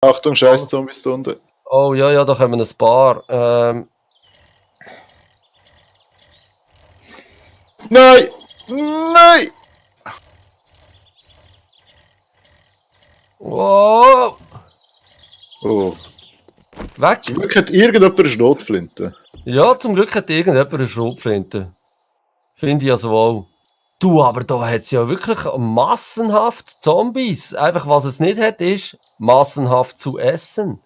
Achtung, scheiß Zombies da unten. Oh ja, da kommen ein paar. Nein! Nein! Wow! Oh. Weg! Zum Glück hat irgendjemand eine Schrotflinte. Ja, zum Glück hat irgendjemand eine Schrotflinte. Finde ich also auch. Du, aber da hat es ja wirklich massenhaft Zombies. Einfach, was es nicht hat, ist massenhaft zu essen.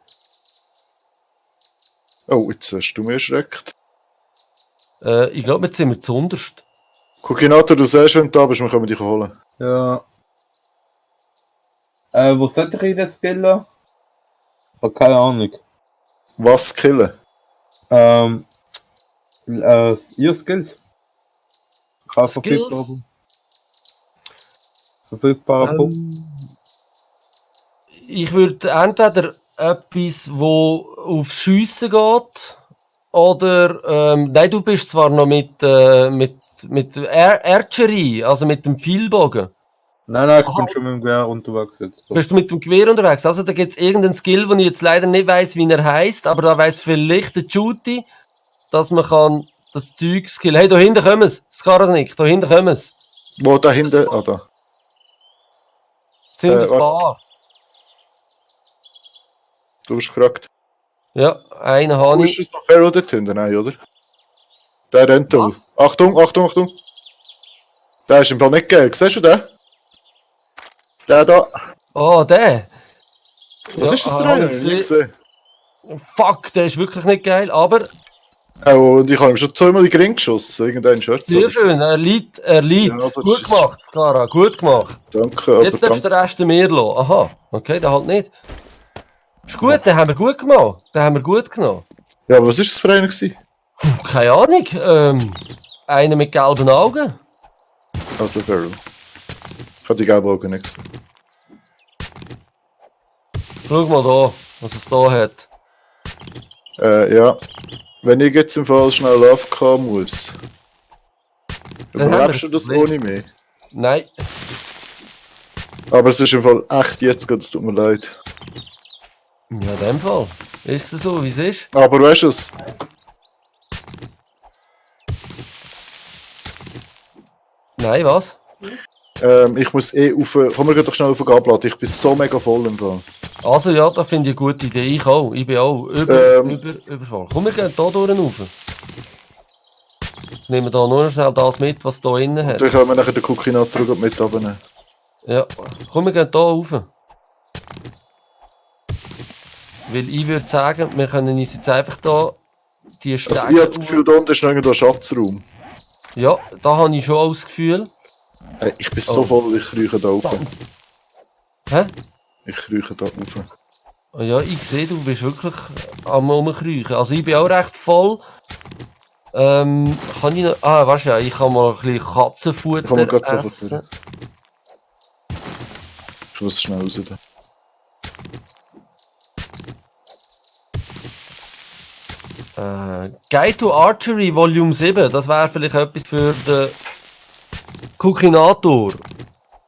Oh, jetzt hast du mich erschreckt. Ich glaube, jetzt sind wir zuunterst. Kokinator, du siehst, wenn du da bist, wir können dich holen. Ja. Wo sollte ich das skillen? Oh, keine Ahnung. Was killen? Your Skills. Ich habe verfügbare Punkte. Ich würde entweder etwas, wo aufs Schiessen geht, oder, nein, du bist zwar noch mit Archery, also mit dem Pfeilbogen. Nein, ich bin schon mit dem Gewehr unterwegs jetzt. Bist du mit dem Gewehr unterwegs? Also da gibt es irgendeinen Skill, den ich jetzt leider nicht weiss, wie er heisst, aber da weiss vielleicht der Judy, dass man kann das Zeug skillen. Hey, da hinten kommen sie, Skarasnik, da hinten kommen sie. Wo da hinten? Ah, da. Es sind ein paar. Du hast gefragt. Ja, einen habe ich. Ist es noch Pharaoh dort hinten? Nein, oder? Der rennt da. Achtung, Achtung, Achtung. Der ist im Fall nicht geil. Siehst du den? Der da. Oh, der. Was ist das für einer? Ich habe nicht gesehen. Fuck, der ist wirklich nicht geil, aber... Oh, und ich habe ihm schon zweimal in den Ring geschossen. Irgendein Shirt. Sehr schön, er liegt. Ja, gut gemacht, Clara, gut gemacht. Danke. Jetzt darfst du den Rest mir lassen. Aha, okay, der halt nicht. Ist gut, den haben wir gut gemacht. Den haben wir gut genommen. Ja, aber was ist das für einer gewesen? Keine Ahnung. Einer mit gelben Augen. Also Pharaoh. Ich habe die gelben Augen nicht gesehen. Schau mal da, was es da hat. Ja. Wenn ich jetzt im Fall schnell aufkommen muss. Überlebst du das ohne mich? Nein. Aber es ist im Fall echt jetzt gerade, es tut mir leid. Ja, in dem Fall. Ist es so, wie es ist? Aber weißt du es? Nein, was? Ich muss auf. Komm mir doch schnell auf den Gablatt, ich bin so mega voll im Fall. Also ja, da finde ich eine gute Idee. Ich auch. Ich bin auch übervoll. Komm, wir gehen hier durch rauf. Nehmen da nur schnell das mit, was da innen hat. Dann können wir nachher den Kokinator mit abnehmen. Ja, komm, wir gehen hier rauf. Weil ich würde sagen, wir können uns jetzt einfach da die Stege... Also ich habe das Gefühl, da unten ist noch irgendwo ein Schatzraum. Ja, da habe ich schon auch das Gefühl. Hey, ich bin so voll, ich krieche da rauf. Hä? Ich krieche da rauf. Oh ja, ich sehe, du bist wirklich am Rumkriechen. Also ich bin auch recht voll. Kann ich noch... Ah, weißt du ja, ich kann mal ein bisschen Katzenfutter Kann man gerade sofort essen. wieder. Ich muss schnell raus da. Guide to Archery Volume 7, das wäre vielleicht etwas für den Kokinator.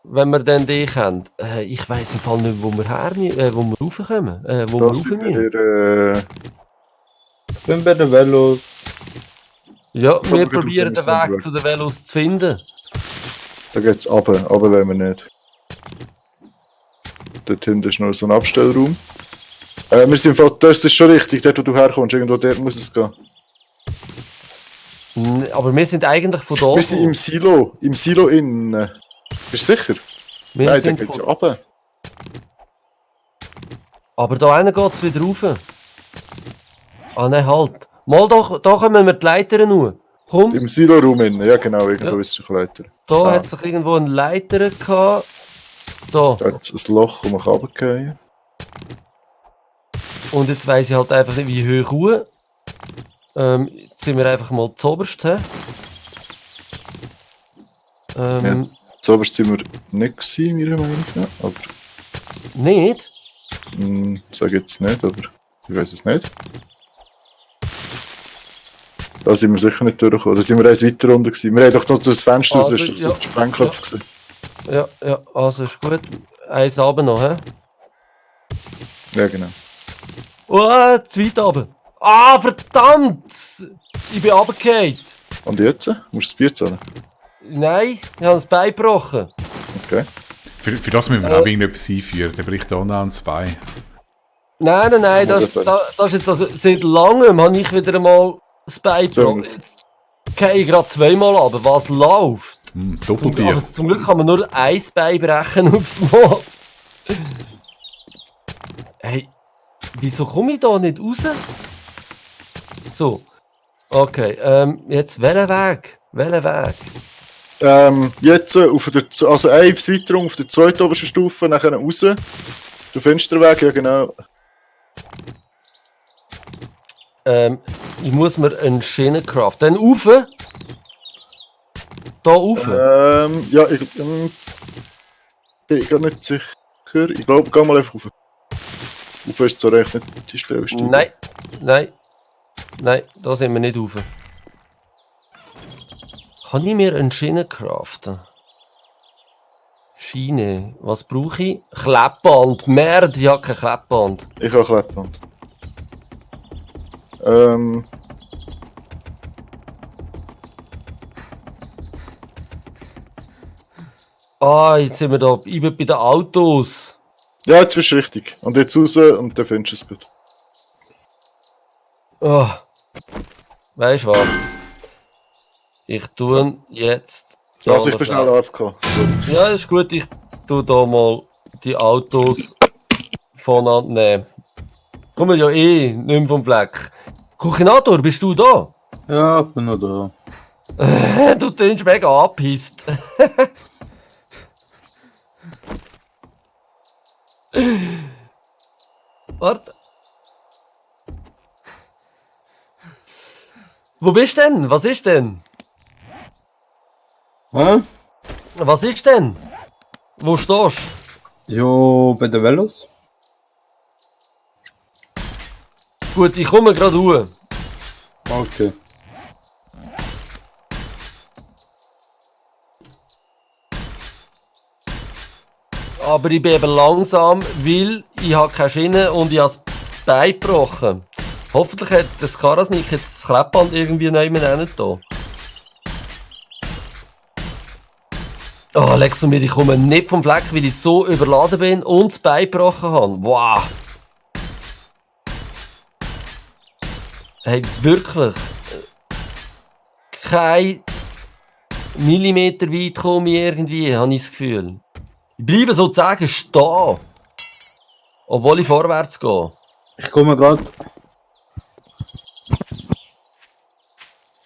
Wenn wir dann den kennen. Ich weiss im Fall nicht, wo wir raufkommen. Wo Da wir sind raufgehen. wir Ich bin bei den Velos. Ja, wir wir probieren den sind Weg zu den Velos zu finden. Da geht's runter, aber wollen wir nicht. Dort hinten ist noch so ein Abstellraum. Wir sind im Fall, das ist schon richtig, dort wo du herkommst, irgendwo dort muss es gehen. Aber wir sind eigentlich von da. Wir sind im Silo innen. Bist du sicher? Wir Nein, da sind geht's von... ja runter. Aber da hinten geht es wieder rauf. Ah nein, halt. Mal da kommen wir die Leitern nur. Komm, Im Silo-Raum innen, ja genau, irgendwo ist es Leiter. da hat sich irgendwo eine Leiter gehabt. Da. Da hat es ein Loch, wo man runtergehen Und jetzt weiss ich halt einfach nicht, wie hoch hoch. Jetzt sind wir einfach mal zuoberst. Ja. So aber sind wir nicht gewesen, meiner Meinung nach. Aber, Nicht? sag jetzt nicht, aber ich weiß es nicht. Da sind wir sicher nicht durchgekommen. Da sind wir eins weiter runter gewesen. Wir haben doch noch so das Fenster, das ist doch so ein Sprengkopf gewesen. Ja, also ist gut. Eins runter noch, hä? Ja, genau. Oh, zu weit runter. Ah, verdammt! Ich bin runtergefallen. Und jetzt? Musst du das Bier zahlen? Nein, ich habe das Bein gebrochen. Okay. Für das müssen wir auch irgendetwas einführen. Der bricht auch noch ans Bein. Nein, das ist jetzt also seit langem habe ich wieder einmal das Bein gebrochen. Jetzt gehe ich gerade zweimal runter, was läuft. Doppelbier. Aber zum Glück kann man nur ein Bein brechen aufs Mal. Hey, wieso komme ich da nicht raus? So. Okay, jetzt welcher Weg? Welcher Weg? Jetzt auf der, also eine Erweiterung auf der zweiten obersten Stufe, nachher raus. Der Fensterweg, ja genau. Ich muss mir eine Schiene craften. Dann rauf. Da rauf. Ja, ich bin gar nicht sicher. Ich glaube, geh mal einfach rauf. Rauf ist zwar echt nicht die schnellste. Nein, da sind wir nicht rauf. Kann ich mir eine Schiene craften? Schiene, was brauche ich? Kleppband, Merd, ich habe kein Kleppband. Ich habe Kleppband. Ah, jetzt sind wir da, ich bin bei den Autos. Ja, jetzt bist du richtig. Und jetzt raus und dann findest du es gut. Oh. Weißt du was? Ich tue jetzt... Also ich bin schnell AFK. So. Ja, ist gut, ich tue da mal die Autos voneinander nehmen. Kommen ja eh nicht mehr vom Fleck. Kuchinator, bist du da? Ja, ich bin noch da. Du tönst mega angepisst. Warte. Wo bist du denn? Was ist denn? Hä? Was ist denn? Wo stehst Jo, bei den Velos? du? Gut, ich komme gerade hoch. Okay. Aber ich bin eben langsam, weil ich habe keine Schiene und ich habe das Bein gebrochen. Hoffentlich hat das Karasnik jetzt das Kleppband irgendwie nicht mehr da. Oh, legst du mir, ich komme nicht vom Fleck, weil ich so überladen bin und das Bein gebrochen habe. Wow! Hey, wirklich. Kein Millimeter weit komme ich irgendwie, habe ich das Gefühl. Ich bleibe sozusagen stehen. Obwohl ich vorwärts gehe. Ich komme gerade.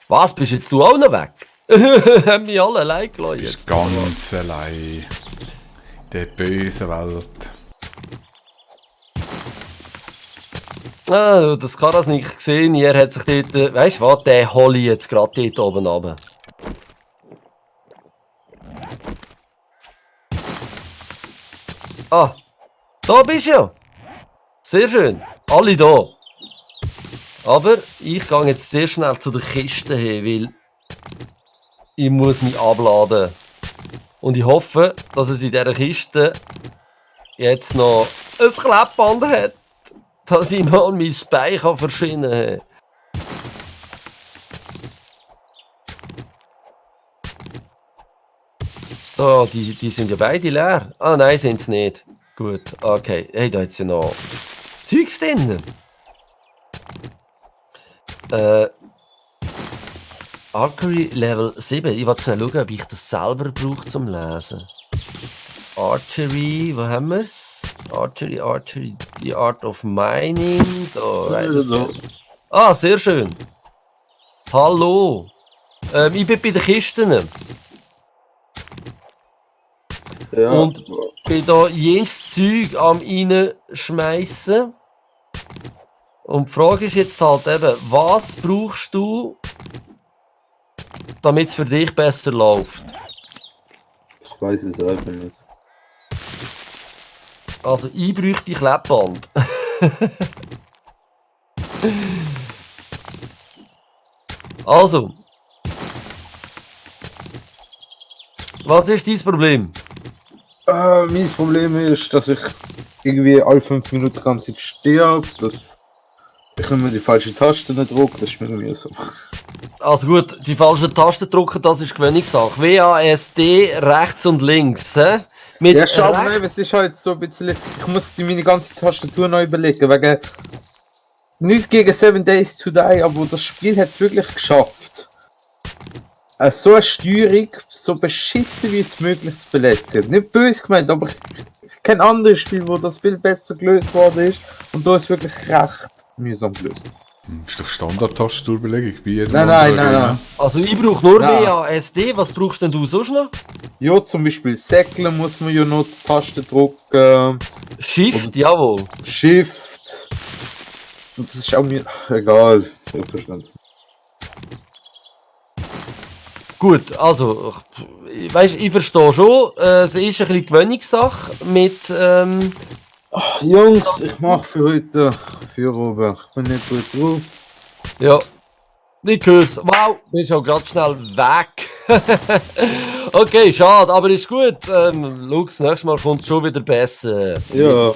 Was, bist jetzt du auch noch weg? Haben mich alle allein Du gelassen bist jetzt. ganz allein. In der bösen Welt. Ah, das Karasnik gesehen, er hat sich dort... Weißt du was, den hole ich jetzt gerade dort oben runter. Ah, da bist du ja. Sehr schön. Alle da. Aber ich gehe jetzt sehr schnell zu der Kiste hin, weil ich muss mich abladen. Und ich hoffe, dass es in dieser Kiste jetzt noch ein Kleppband hat, dass ich mal mein Bein verschinnen kann. So, die sind ja beide leer. Ah nein, sind sie nicht. Gut, okay. Hey, da hat ja noch Zeugs drin. Archery Level 7. Ich wollte schnell schauen, ob ich das selber brauche zum Lesen. Archery, wo haben wir es? Archery, the Art of Mining. Da, ah, sehr schön. Hallo. Ich bin bei den Kisten. Ja. Und bin da jenes Zeug am reinschmeißen. Und die Frage ist jetzt halt eben, was brauchst du, damit es für dich besser läuft? Ich weiß es selber nicht. Also ich bräuchte Kleppband. Also. Was ist dein Problem? Mein Problem ist, dass ich irgendwie alle 5 Minuten ganz stirbt, dass ich immer die falsche Taste nicht drücke, das ist mir mühsam. Also gut, die falschen Tasten drücken, das ist Gewöhnungssache. WASD rechts und links. Mit Ja, schau rechts- mal, es ist halt so ein bisschen. Ich muss meine ganze Tastatur neu überlegen, wegen. Nicht gegen 7 Days to Die, aber das Spiel hat es wirklich geschafft. So eine Steuerung so beschissen wie es möglich zu belegen. Nicht böse gemeint, aber ich kenne andere Spiele, wo das viel besser gelöst worden ist und da ist wirklich recht mühsam gelöst. Das ist doch Standard-Tastaturbeleg, wie jedem Nein, anderen nein, Game, nein. Also ich brauche nur Ja. WASD, was brauchst denn du sonst noch? Ja, zum Beispiel Säckeln muss man ja noch die Taste drücken, Shift, jawohl. Shift. Und das ist auch mir egal. Ich verstehe es. Gut, also, weißt, ich verstehe schon, es ist ein bisschen Gewöhnungssache mit, Jungs, ich mache für heute Feierabend. Ich bin nicht gut drauf. ja, ich hör's. Wow, bist ja gerade schnell weg. Okay, schade, aber ist gut. Schau, das nächste Mal kommt es schon wieder besser. Ja.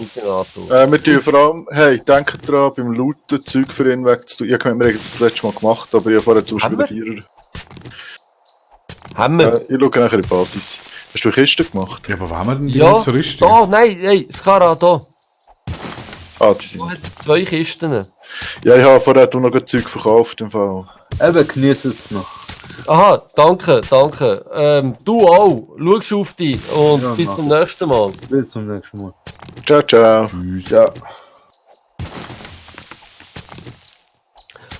Wir tun vor allem, hey, denkt dran, beim Looten Zeug für ihn wegzutun. Ich habe wir haben das letzte Mal gemacht, aber ich habe vorher zum Beispiel Haben den Vierer. Haben wir? Ich schaue nachher in die Basis. Hast du Kisten gemacht? Ja, aber wo haben wir denn die Ja, ganzen Rüstungen? da, nein, hey, Skara, da. Ah, die sind. Da hat 2 Kisten. Ja, ich habe vorher noch Zeug verkauft im Fall. Eben, genießt es noch. Aha, danke, danke. Du auch, schau auf dich und Ja, bis mach zum nächsten Mal. Bis zum nächsten Mal. Ciao, ciao. Tschüss. Ja.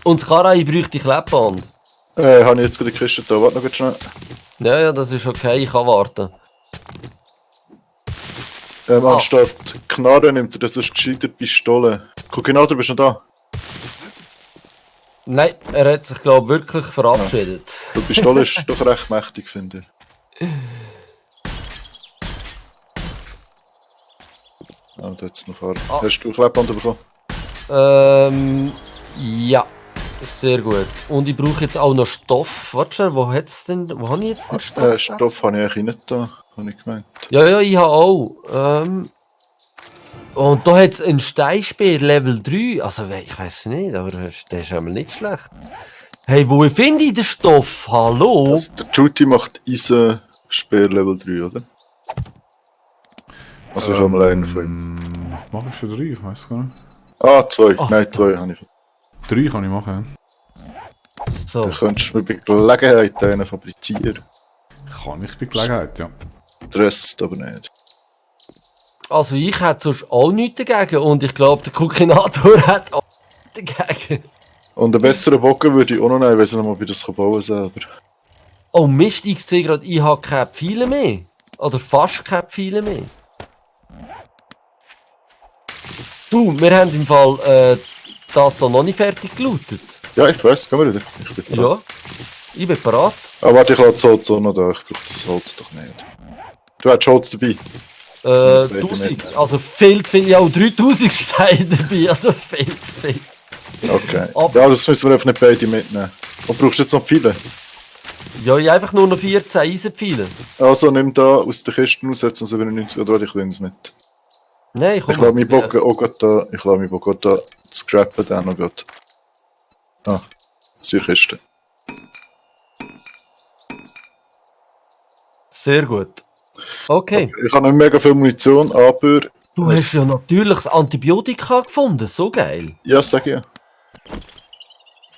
Und Skara, ich bräuchte die Klebband. Habe ich jetzt gerade die Kiste da? Warte noch ganz schnell. Ja, ja, das ist okay, ich kann warten. Anstatt Knarre nimmt er das als gescheiter Pistole. Koordinator, bist du noch da? Nein, er hat sich, glaube ich, wirklich verabschiedet. Die Pistole ist doch recht mächtig, finde ich. Ah, da jetzt noch fahren. Ah. Hast du Klebband bekommen? Ja, sehr gut. Und ich brauche jetzt auch noch Stoff. Warte schon, wo hat's denn, wo habe ich jetzt den Stoff? Stoff habe ich eigentlich nicht da, habe ich gemeint. Ja, ja, ich habe auch. Und da hat es einen Steinspeer Level 3. Also, ich weiß nicht, aber der ist einmal nicht schlecht. Hey, wo finde ich den Stoff? Hallo? Also, der Juti macht Eisen-Speer Level 3, oder? Also ich habe mal einen von ihm. Mach ich für 3? Ich weiß gar nicht. Ah, 2. Ah. Nein, 2 habe ich. 3 kann ich machen. So. Du könntest mir bei Gelegenheit einen fabrizieren. Kann ich bei Gelegenheit, ja. Der Rest aber nicht. Also, ich hätte sonst auch nichts dagegen. Und ich glaube, der Kokinator hat auch nichts dagegen. Und einen besseren Bogen würde ich auch noch nehmen, weil ich noch mal wie das bauen selber. Oh Mist, ich sehe gerade, ich habe keine Pfeile mehr. Oder fast keine Pfeile mehr. Du, wir haben im Fall das da noch nicht fertig gelootet. Ja, ich weiß, gehen wir wieder. Ich bin dran. Ja, ich bin bereit. Ah, warte, ich lasse das Holz auch noch da. Ich brauche das Holz doch nicht. Du hast Holz dabei. Das sind wir beide 1000, nicht. also viel zu viel, ja auch 3000 Steine dabei, also viel zu viel. Okay. Aber- Ja, das müssen wir einfach nicht beide mitnehmen. Und brauchst du jetzt noch viele? Ja, ich einfach nur noch 14 Eisenpfeile. Also nimm da aus der Kiste raus, jetzt noch 97 oder warte, ich nehme es mit. Nein, komm. Ich lasse meinen Bogen auch gerade da. Ich lasse meinen Bogen da scrappen, dann noch gerade. Ah, das ist die Kiste. Sehr gut. Okay. Ich habe nicht mega viel Munition, aber. Du hast ja natürlich das Antibiotika gefunden, so geil. Ja, sag ich ja.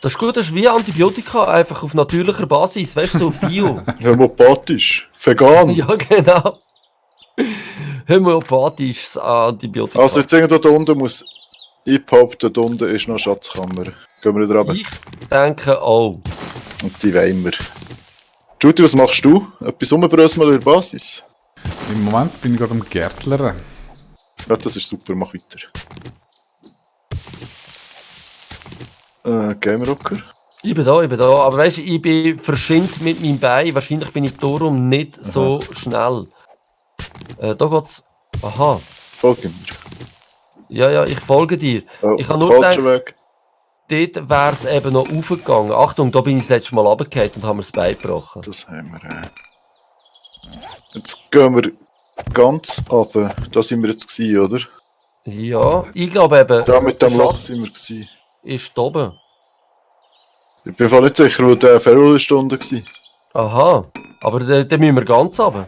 Das ist gut, das ist wie Antibiotika, einfach auf natürlicher Basis, weißt du, so Bio. Homöopathisch. Vegan. Ja, genau. Homöopathisches Antibiotika. Also jetzt irgendwo da unten muss. Ich behaupte, da unten ist noch eine Schatzkammer. Gehen wir wieder runter. Ich denke auch. Und die wollen wir. Judy, was machst du? Etwas umbröseln in der Basis? Im Moment bin ich gerade am Gärtlern. Ja, das ist super, mach weiter. Gamerocker? Ich bin da, aber weißt du, ich bin verschint mit meinem Bein, wahrscheinlich bin ich darum nicht so schnell. Da geht's. Aha. Folge mir. Ja, ja, ich folge dir. Oh, Ich habe nur falscher gedacht, Weg. dort wäre es eben noch aufgegangen. Achtung, da bin ich das letzte Mal runtergefallen und haben mir das Bein gebrochen. Das haben wir. Jetzt gehen wir ganz runter. Da sind wir jetzt gewesen, oder? Ja, ich glaube eben... Da mit dem der Loch Schatz sind wir gewesen. ist da oben. Ich bin voll nicht sicher, wo der Ferrostunde war. Aha, aber dann müssen wir ganz runter.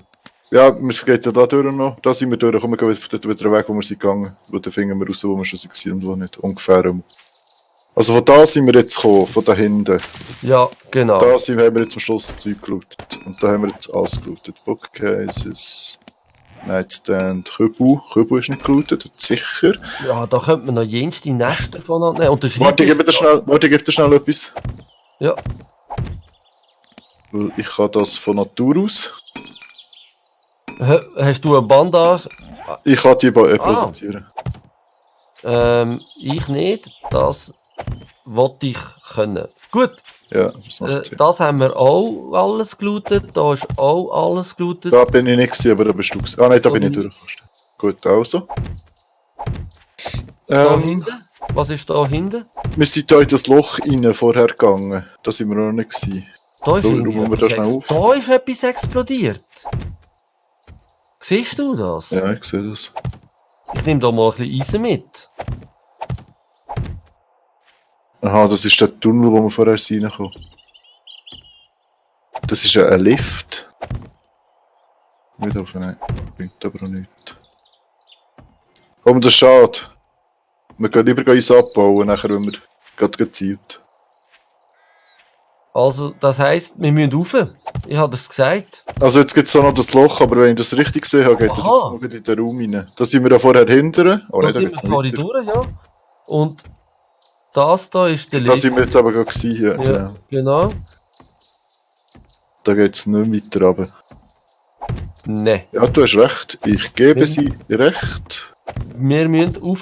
Ja, es geht ja da durch noch. Da sind wir durch. Kommen wir wieder den Weg, wo wir sind gegangen. Wo dann finden wir raus, wo wir schon waren und wo nicht. Ungefähr. Also von da sind wir jetzt gekommen, von da hinten. Ja, genau. Da haben wir jetzt am Schluss Zeug gelootet. Und da haben wir jetzt alles gelootet. Bookcases, Nightstand, Kübel. Kübel ist nicht gelootet, sicher. Ja, da könnte man noch jenste Nester von nehmen. Und der Warte, ich Schreibtisch... gebe dir schnell etwas. Ja, Weil ich kann das von Natur aus. hast du eine Bandage? Ich kann die produzieren. Ich nicht. Das wollte ich können. Gut, Ja, das macht Sinn. das haben wir auch alles gelootet. Da ist auch alles gelootet. Da bin ich nicht gewesen, aber da bist du gewesen. Ah nein, da bin ich Oder- durch. Gut, also. Da hinten? Was ist da hinten? Wir sind da in das Loch rein vorher gegangen. Da sind wir noch nicht gewesen. Da ist, Schau, irgendwie schauen wir da etwas schnell auf. da ist etwas explodiert. Siehst du das? Ja, ich sehe das. Ich nehme da mal ein bisschen Eisen mit. Aha, das ist der Tunnel, wo wir vorher reinkommen. Das ist ein Lift. Nicht auf, nein. Bringt aber auch nichts. Oh, das ist schade. Wir können lieber uns abbauen, nachher, wenn wir gerade gezielt. Also, das heisst, wir müssen rauf. Ich habe das gesagt. Also jetzt gibt es da noch das Loch, aber wenn ich das richtig gesehen habe, geht das Aha. jetzt noch in den Raum rein. Da sind wir ja vorher hinten. Oh Da nein, da sind geht's wir noch weiter. Korridore, ja. Und das da ist der Da Lift. sind wir jetzt aber gerade gewesen. Ja. Ja, Genau. genau. Da geht es nicht weiter runter. Nein. Ja, du hast recht. Ich gebe Wenn- sie recht. Wir müssen rauf.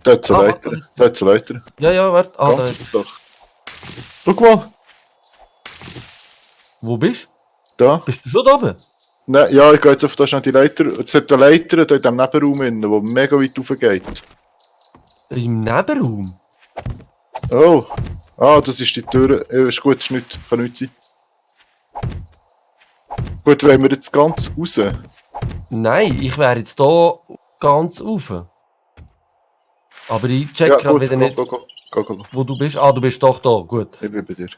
Da hat es eine Ah, Leiter. Da hat es eine Leiter. Ja, ja, warte. Ah, da Ganz ist. ins Dach. Schau mal. Wo bist Da. du? Bist du schon da oben? Nein, ja, ich gehe jetzt auf da schnell die Leiter. Es hat eine Leiter da in diesem Nebenraum drin, der mega weit rauf geht. Im Nebenraum? Oh. Ah, das ist die Tür. Ist gut, ist nicht, kann nichts sein. Gut, wollen wir jetzt ganz raus? Nein, ich wäre jetzt da ganz rauf. Aber ich check Ja, gerade gut, wieder nicht, go. wo du bist. Ah, du bist doch da. Gut. Ich bin bei dir.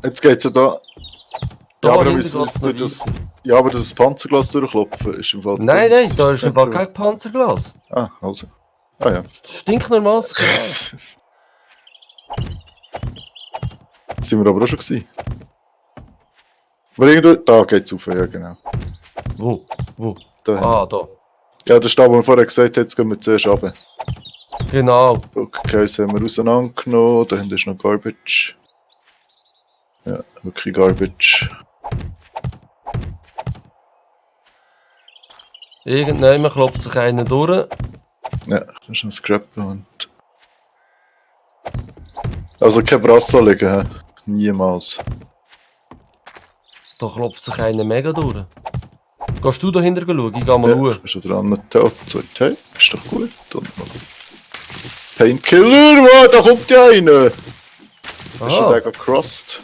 Jetzt geht's ja da. Da Ja, aber hinten müssen wir geht's jetzt noch durch das. weiter. Ja, aber das Panzerglas durchklopfen ist im Fall. Nein, das nein, da ist im Fall nicht kein Panzerglas. so. Ah, also. Ah ja. Stinknormales Glas. Sind wir aber auch schon gewesen. Aber irgendwo. Da geht's auf, ja genau. Wo? Wo? Da. Ah, da. Ja, das ist da, wo wir vorher gesagt haben, jetzt gehen wir zuerst runter. Genau. Okay, das haben wir auseinandergenommen. Da hinten ist noch Garbage. Ja, wirklich Garbage. Irgendjemand klopft sich einen durch. Ja, das ist ein Scrappen und. Also kein Brassel liegen, hä? Niemals. Da klopft sich einer mega durch. Gehst du da hinten schauen? Ich geh mal Ja, schauen. ist schon dran. Da, so, hey, ist doch gut. Und noch. Painkiller, wow, da kommt ja einer! Ist schon Ah, der gecrossed?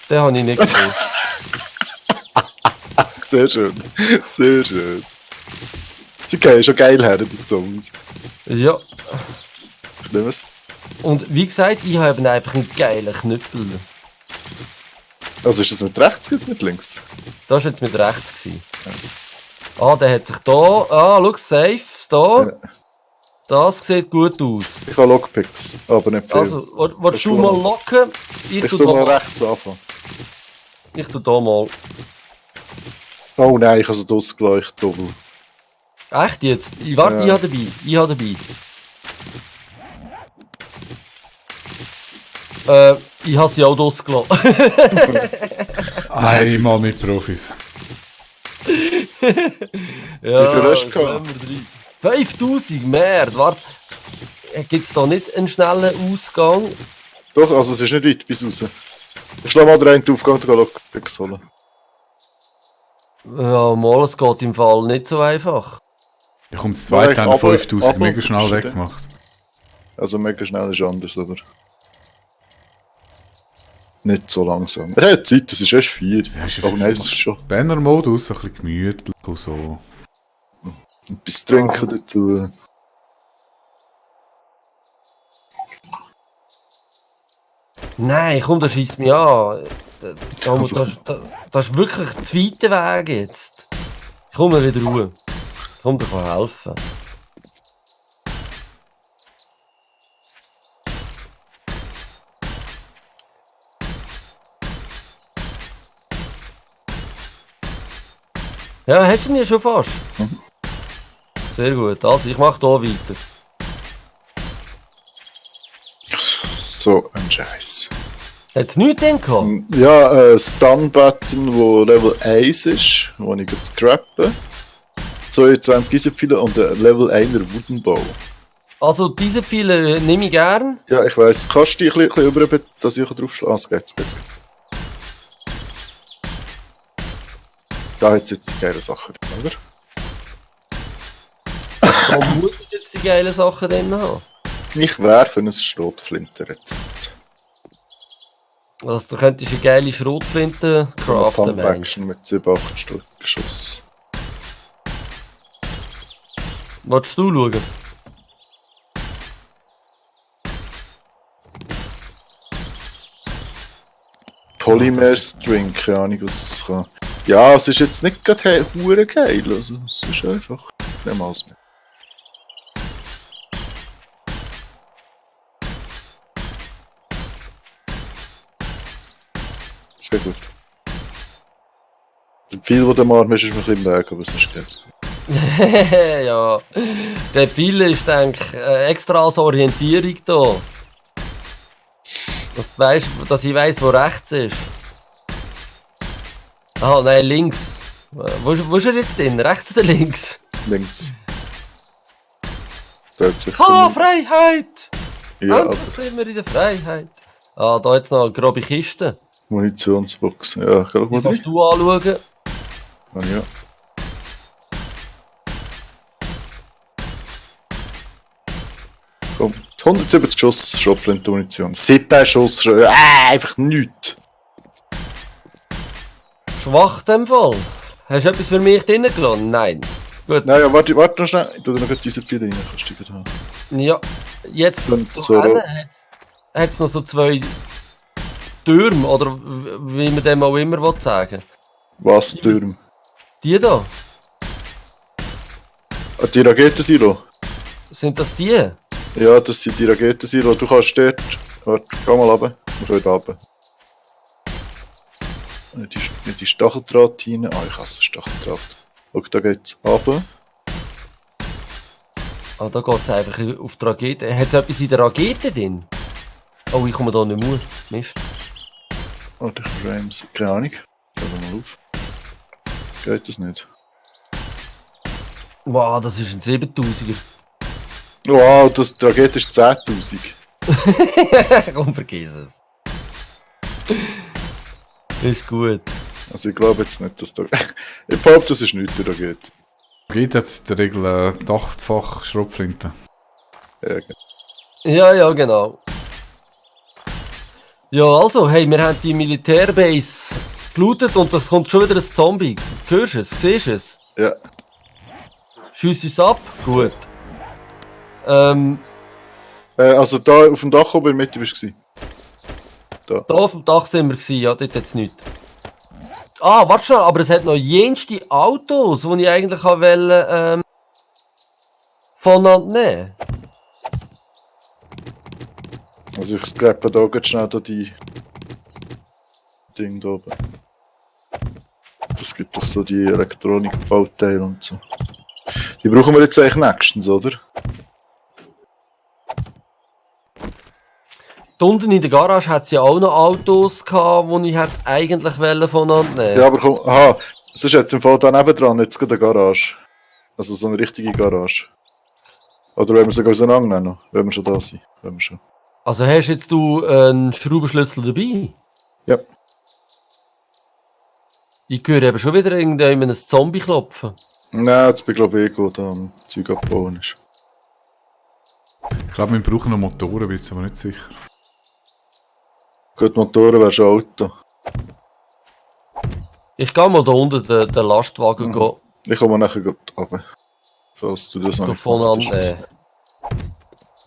den habe ich nicht gesehen. Sehr schön, sehr schön. Sie gehen schon geil her, die Songs. Ja. Ich nehme es. Und wie gesagt, ich habe einfach einen geilen Knüppel. Also ist das mit rechts oder mit links? Das war jetzt mit rechts. Gewesen. Ah, der hat sich da. Ah, schau, safe. Da. Ja. Das sieht gut aus. Ich habe Lockpicks, aber nicht viel. Also, willst du Das mal ist locken? Ich ich tu tue mal da, rechts anfangen. ich tu da mal. Oh nein, ich habe es ausgeleuchtet. Doppel. Echt jetzt? Warte, Ja. ich habe dabei. Ich habe dabei. Ich habe sie auch ausgelassen. Einmal mit Profis. Ja, Wie viel hast du das gehabt? haben wir drin. 5000, mehr. Warte. Gibt es da nicht einen schnellen Ausgang? Doch, also es ist nicht weit bis raus. Ich schlage mal den einen Aufgang und gehe Lockpicks holen. Ja, mal, es geht im Fall nicht so einfach. Ich komme das zweite Nein, Teil aber- 5000 mega aber- schnell weggemacht. Also mega schnell ist anders, aber. Nicht so langsam. Er hat Zeit, das ist erst 4. Ja, ist Aber nein, das ist schon Banner-Modus, ein bisschen gemütlich und so. etwas trinken dazu. Nein, komm, das schießt mich an. Also- Das ist wirklich der zweite Weg jetzt. Ich komme wieder ruhe. Komm, dir kann helfen. Ja, hast du ihn ja schon fast. Sehr gut, also ich mache hier weiter. So ein Scheiß. Hat es nichts denn gehabt? Ja, ein Stun-Button, wo Level 1 ist, wo ich jetzt scrappe. 22 Eisenpfeile und ein Level 1 Woodenbow. Also diese Pfeile nehme ich gern. Ja, ich weiss. Kannst du dich ein bisschen über, dass ich draufschlagen kann? Ah, es geht. Da hat es jetzt die geile Sache drin, oder? Warum muss ich jetzt die geilen Sachen dann haben? Ich werfe ein Schrotflintenrezept. Also du könntest eine geile Schrotflinte So eine craften, meinst Pump-Action mit 7-8 Stück Schuss. du? Willst du schauen? Polymer String, keine Ahnung, was es kann. Ja, es ist jetzt nicht gerade hure geil, also es ist einfach niemals mehr. Sehr gut. Der Pfeil, den du mal hast, ist mir ein bisschen im Weg, aber es ist ganz gut. Ja, der Pfeil ist denk extra als Orientierung da. Dass ich weiss, wo rechts ist. Ah, nein, links. Wo ist er jetzt drin? Rechts oder links? Links. Da hat sich Freiheit! ja, Endlich sind wir in der Freiheit. Ah, da jetzt noch eine grobe Kiste. Munitionsbox. Ja, kann ich mal Die kannst rein? du anschauen. Ah, ja. Komm, 170 Schuss Schrotflintenmunition. 7 Schuss, einfach nichts. Schwach in dem Fall. Hast du etwas für mich drinnen gelassen? Nein. Gut. Naja, warte noch schnell. Ich tu dir noch gerade diese Pfeile rein, kannst du die gerade haben. Ja, jetzt So, hat es noch so 2 Türme, oder wie man dem auch immer sagen will. Was, Türm? Die da, Ah, die Raketensilo? sind das die? Ja, das sind die Raketensilo. Du kannst dort... Warte, geh mal runter. Wir können runter. Die Stacheldraht rein. Ah, ich hasse Stacheldraht. Schau, da geht's runter. Ah, da geht es einfach auf die Rakete. Hat es etwas in der Rakete drin? Oh, ich komme da nicht mehr. Mist. Warte, ich frames. Keine Ahnung. Schau mal auf. Geht das nicht? Wow, das ist ein 7000er. Wow, die Rakete ist 10.000. Komm, vergiss es. Ist gut. Also ich glaube jetzt nicht, dass da... Ich behaupte, das ist nichts, die Rakete. Geht jetzt in der Regel 8-fach Schrotflinte. Ja, Ja, genau. Ja, also, hey, wir haben die Militärbase gelootet und da kommt schon wieder ein Zombie. Hörst du es? Siehst du es? ja. Schiess es ab? Gut. Also da auf dem Dach oben in der Mitte bist du. Da. Da auf dem Dach sind wir gewesen, ja, dort jetzt nichts. Ah, warte schon, aber es hat noch jenste Autos, die ich eigentlich wollte, voneinander nehmen. Also ich scrappe da ganz schnell da die Ding da oben. Das gibt doch so die Elektronik-Bauteile und so. Die brauchen wir jetzt eigentlich nächstens, oder? Da unten in der Garage hat es ja auch noch Autos gehabt, die ich hätte eigentlich voneinander nehmen. Ja, aber komm, aha, sonst jetzt im Fall da nebendran jetzt gerade eine Garage. Also so eine richtige Garage. Oder wenn wir sogar auseinandernehmen, wenn wir schon da sind. Wenn wir schon. Also hast jetzt du einen Schraubenschlüssel dabei? Ja. Ich höre eben schon wieder irgendjemand ein Zombie klopfen. Nein, jetzt bin ich glaube ich gut am Zeug abbauen ist. Ich glaube, wir brauchen noch Motoren, bin jetzt aber nicht sicher. Gut, Motoren wäre schon Auto. Ich gehe mal da unten den Lastwagen go Ich komme nachher runter. Falls du das noch nicht von gemacht hast.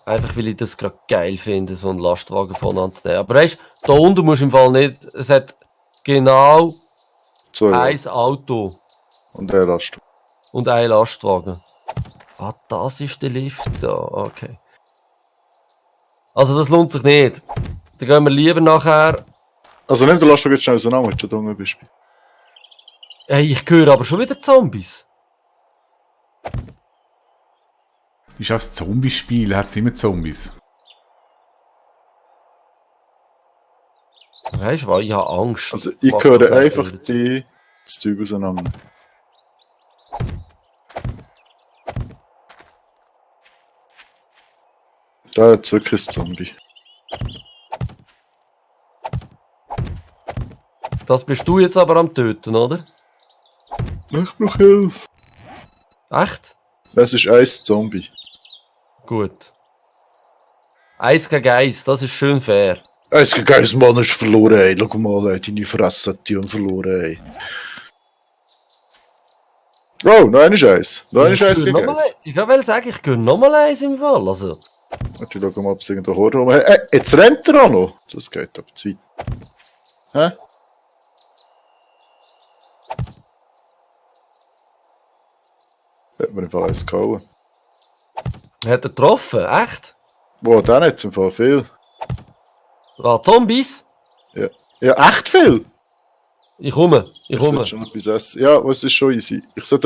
Einfach weil ich das gerade geil finde, so einen Lastwagen von anzunehmen. Aber weißt du, da unten musst du im Fall nicht. Es hat genau So, ja. ein Auto Und der Last. und ein Lastwagen. Ah, das ist der Lift da. Okay. Also das lohnt sich nicht. Dann gehen wir lieber nachher. Also nimm den Lastwagen jetzt schnell auseinander, wenn du schon da unten bist. Hey, ich höre aber schon wieder Zombies. Ist auch das Zombie-Spiel, hat es immer Zombies. Weißt du was? Ich habe Angst. Also ich Mach höre das einfach nicht. das Zeug auseinander. Da hat wirklich ein Zombie. Das bist du jetzt aber am Töten, oder? Ich brauche Hilfe. Echt? Es ist ein Zombie. Gut. 1 gegen 1, das ist schön fair. Ein Geistmann ist verloren, ey. Schau mal, ey. Deine Fresse hat die verloren, ey. Oh, noch eine Scheiß. Noch eine Scheiß gegen eins. Ich will sagen, ich gönne nochmal eins im Fall. Also, Warte, schau mal, ob es irgendwo Horde rum hat. Jetzt rennt er auch noch. Das geht aber zu weit. Hä? Hat mir im Fall eins gehauen. hat er getroffen? Echt? Boah, dann hat es im Fall viel. Ah, Zombies? Ja, echt viel! Ich komme. Ich sollte schon etwas essen. Ja, es ist schon easy. Ich sollte